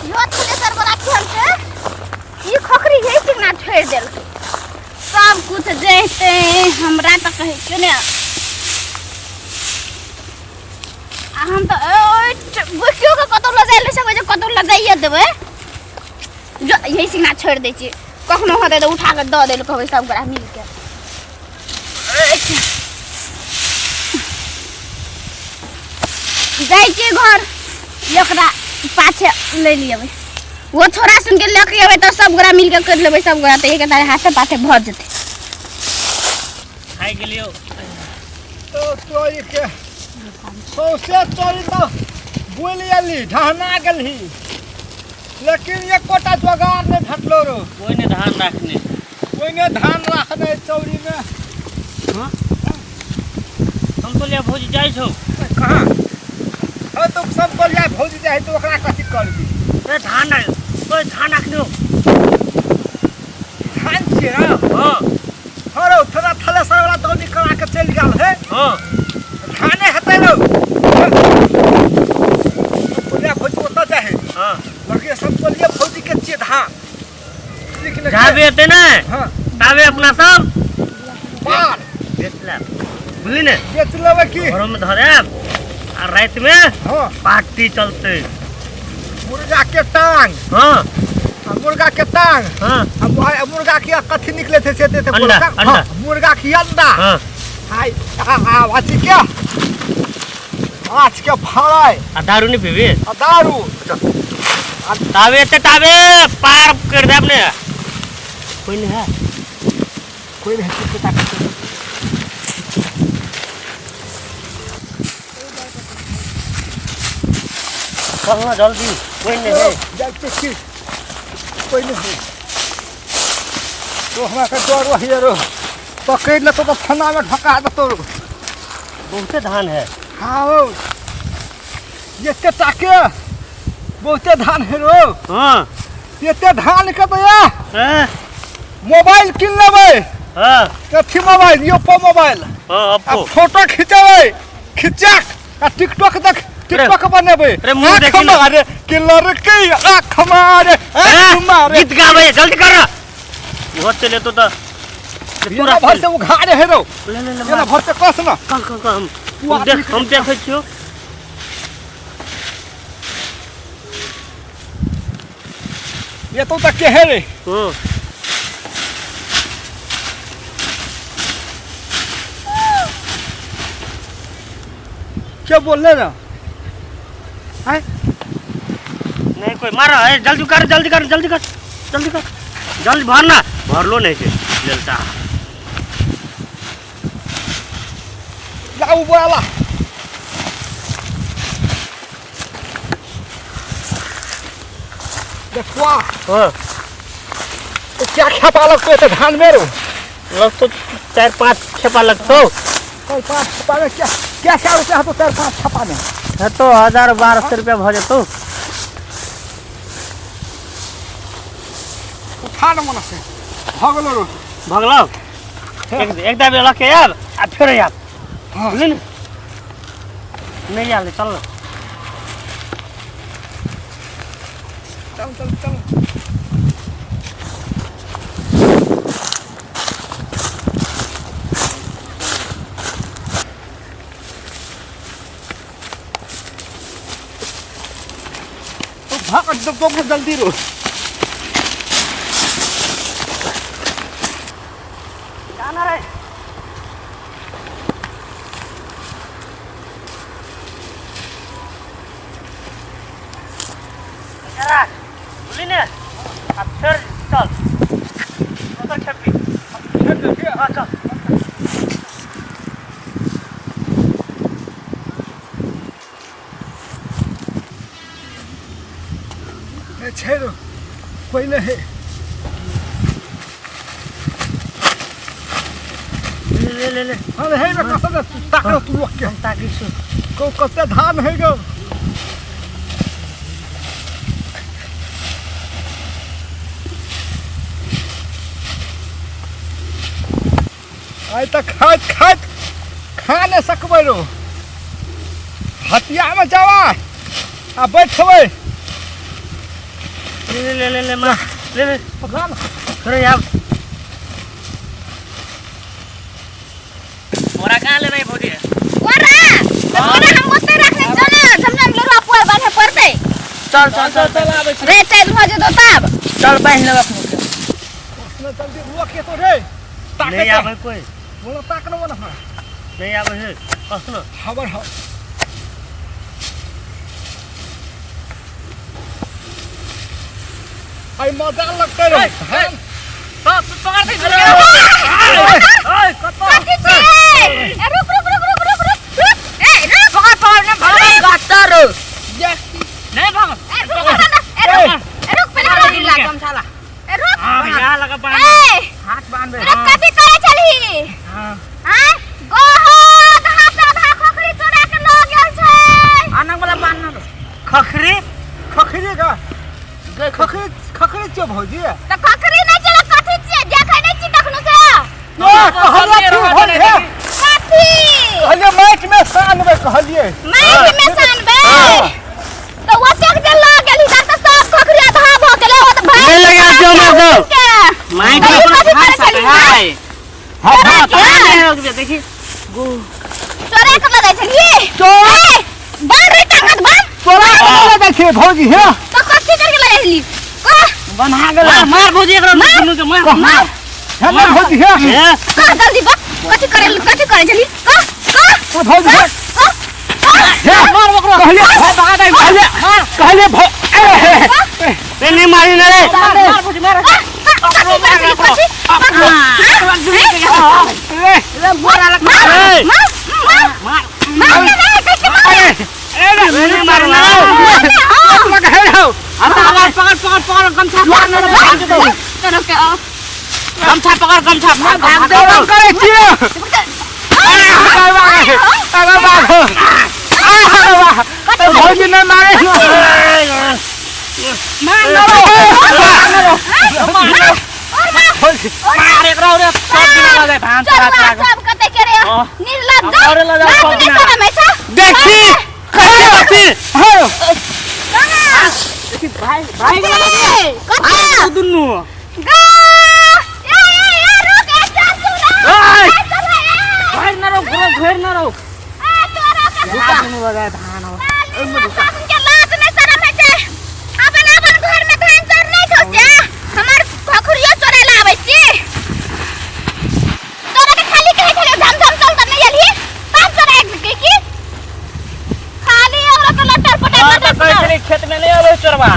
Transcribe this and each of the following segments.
यो थलेसर वाला खेल के ई खखरी यही चिकना छोड़ देल सब कुछ जैते हमरा तऽ कहै छियौ ने आ हम तऽ बुकियो के कतौ लऽ जाय नहि सकै छै कतौ लऽ जाइए देबै जो यही सिंगा छोड़ि दै छियै कखनो होतै तऽ उठा कऽ दऽ दै लए कहबै सब गोरा मिल के जाइ छियै घर एकरा पाछे ले लियबै वो छोरा सुन के लऽ के अबै तऽ सब गोरा मिल के कर लेबै सब गोरा तऽ एक तारे हाथे पाथे भऽ जेतै खाइ गेलियौ तो तोरी के सौसे तोरी तऽ बुलि गेली ढहना गेलही लेकिन एकोटा जोगार नहि भेटलो रो कोइ नहि धान राखने कोइ नहि धान राखने चौरी मे हाँ हम तो लिया भौजी जाइ छौ कहाँ हँ तो सब कोलिया भौजी जाइ तो ओकरा कथी करबी ए धान ओए धान राखने हो धान छियै ना हाँ हँ रौ थोड़ा थलेसर वाला दौनी करा के चलि गेल है हाँ धाने हेतै रौ कोलिया भौजी ओतऽ जाइ है हाँ लड़की सब कोलिया भौजी के छियै धान लेकिन जाबे हेतै ने हाँ ताबे अपना सब पार बेच लेब बुझली ने बेच लेबै की घरोमे धरायब आ रातिमे हाँ पार्टी चलतै मुर्गा के टांग हाँ आ मुर्गा के टांग हाँ आ मुर्गा के कथी निकले थे से ते अंडा, बोलका अंडा। हाँ, मुर्गा के अंडा हाँ हाय आ आ अथी के माछ के फ्राई आ दारू नहीं पीबी आ दारू ताबे ते ताबे पार कर देब ने कोई नहीं है कोई नहीं चुप ताक चल ना जल्दी कोई नहीं है जाते की कोई नहीं है तो हमरा के डर रही रो पकड़ लेतो तो थाना में ढका देतो रो बहुते धान है हाँ हो एते टाके बहुते धान है रो हाँ एते धान के तो या हाँ मोबाइल किन लेबै हाँ कथी मोबाइल ओप्पो मोबाइल हाँ आ अप्पो फोटो खिंचेबै खिंचाक आ टिकटॉक देख टिकटॉक बनेबै अरे मुँह आँख देखी ना। मारे कि लड़की आँख मारे आँख मारे गीत गाबै जल्दी कर घर चले तो तो एना भर से उघारे है रो ले ले ले एना भर से कस ना कल कल कल हम तू हम आदमी देख हम देखै छियौ ये तो तक के है रे हँ क्या बोल रहे ना हैं नहीं कोई मारा है जल्दी कर जल्दी कर जल्दी कर जल्दी कर जल्दी भरना भरलो नहीं छे जलता लाऊ बोला देखवा हाँ तो क्या खेपा लगतो एते धान में रो लगतो चार पाँच खेपा लगतो चार पाँच छपा में क्या क्या क्या रुपया तो चार पाँच छपा में है तो 1000 1200 रुपया भऽ जेतौ। उठा न मन से भऽ गेलो रो। भऽ गेलौ। एक एक दाबे लऽ के आयब आ फेर आयब। हाँ। बुझली ने नहीं आयल चल ना। चल चल चल तो भाग एकदम तो जल्दी रो। जाना रे। राख बुझली ने आ फेर चल दोसर खेपी। हाँ चल। ए, छै रो कोई नहीं है। ले ले ले ले। अरे हे रे कसम ताक तू लोग के हम ताकी छु। को कते धान है गो। आइ तऽ खाइत खाइत खा नहि सकबै रो। हटियामे जाबा आ बैठबै ले ले ले ले मार ले ले पकड़ा ना। थोड़े आब बोरा कहाँ लेबै भौजी? बोरा तो बोरा हम ओते रखने छौ ना झमझम लुरा पुआर बान्हे पड़तै। चल चल चल चल आबै छी। रे चलि भऽ जेतौ तब। चल बान्हि लेब अपने। उसने जल्दी रोक के तो रे ताके नहीं आबै कोई। बोलो ताक न बोला हमरा। नहीं आबै है कसनो खबर हो आई मजा लगते रे। ए, पकड़ दे। ओए कत कथी छै? ए रुक रुक रुक रुक रुक रुक रुक ए रुक पकड़ पकड़ ना भाग गातर नहीं भाग। ए रुक ना ए रुक ए रुक पहिले रुक गमछाला ए रुक हां भैया लगा पानी। ए हाथ बांध बे। रुक कथी करे छलही? हां हां गोहो आधा से आधा खोखरी चोरा के ल गेल छै। आनंद वाला बांध ना। खखरी खखरी का खखरी खखरी छियो भौजी। त खखरी नै चला कथी छियै देखै नै छी तखनो से? ओ कहलिए तू भौजी हे। कथी? कहलिए माटि में सानबे कहलिए। माटि में सानबे त ओतेक जे ल गेलही त सब खखरी आधा भ गेलै ओ त भाग ले लगा दियो मार दो। माइक कथी करे छलही? हाय हां हां देखी चोरा के ल जाइ छलही? चोरा बांध रे ताकत बांध। चोरा के लऽ जाइ छियै भौजी हे। त कथी करके ल जाइ छलही? कह बन्हा गेल। मार भौजी एकरा दुनू के मार मार हे ना भौजी हे। ए कह जल्दी बक कथी करे कथी करे छलही? कह कह ओ भौजी हे। कह कह हे मार ओकरो कहलिए कहलिए कहलिए भौ ए ए नहीं मारी ना रे। मार भौजी मार। कथी करे छलही? कथी ए ले बोरा लग मार ए मार मार मार मार रे कैसे मार ए ए नहीं मारू ना लग हे हो। अब आवाज पकड़ पकड़ पकड़ गमछा पकड़ ना भाग दो। तोरो के आ गमछा पकड़ गमछा भाग भाग दो। गरम करै छियै। अरे बाघ अरे बाघ अरे बाघ भौजी नहीं मारे। मार ना भौजी मार एकरा रे सब दिन लगे धान चरा चरा के। सब कते के रे निर्लज्ज और लजा लाज सब नहि दिना। शरम है छौ? देखी कथी कथी हे भाई भाई कथी? कथी? दुनू गा! ए, ए, ए, रुक, ए, चाचू ना! ओए ए, चल, ए, घर न रोक घर न रोक ए, तोरा के दुनू लगे धान हो। साबुन के लाज नहि शरम होइ छै। अपन अपन घर में धान चोर नहि छौ से? हमर खखुरियो चोरै लए आबै छी। तोरा के खाली कहै छलियौ झम झम चल तऽ नहि एलही, तब चोराय के की? खाली ओकरा के लटर पटर हां लटर त कहै पटर। छली खेत में नहीं अबै चोरबा।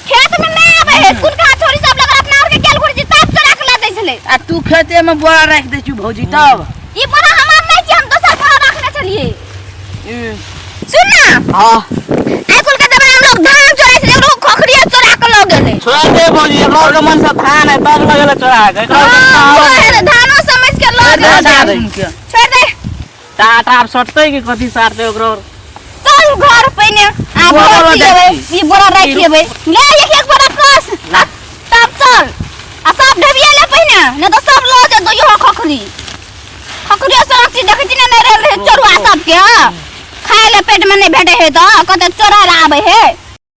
खेत में नहि आबै है, कुन कहाँ छोरी सब लगल अपना और के गेल गुरुजी तब चोरा के लऽ जाइ छलै। आ तू खेते में बोरा राख दै छु भौजी तब। ई बोरा हमार नहि छी, हम दोसर बोरा रखने छलियै। सुन ना, हां आइ कुल के जमाना में लोग धान चोराइ छलै, एकरो खखरिया चोरा के लऽ गेलै। छोड़ा दे भौजी एकरा के मन से धान है तब लगल चोरा के एकरा हाँ, ओहे ने, धानो समझ के लऽ गेलै। छोड़ दे। टाटा आब सटतै कि कथी साटतै ओकरो? चल घर पहिने आ बोरा बोरा लऽ लेबै, जाइ छी। ई बोरा राखि लेबै। ले एक एक बोरा कस आ तब चल आ सब ढेबिया ले पहिने, नहि तऽ सब लऽ जेतौ इहो खखरी। खखरियो सब चीज देखै छी ने नहि रहै चोरुआ सबके खाय ले पेट में नहि भेटै है तऽ कते चोरा लए आबै है।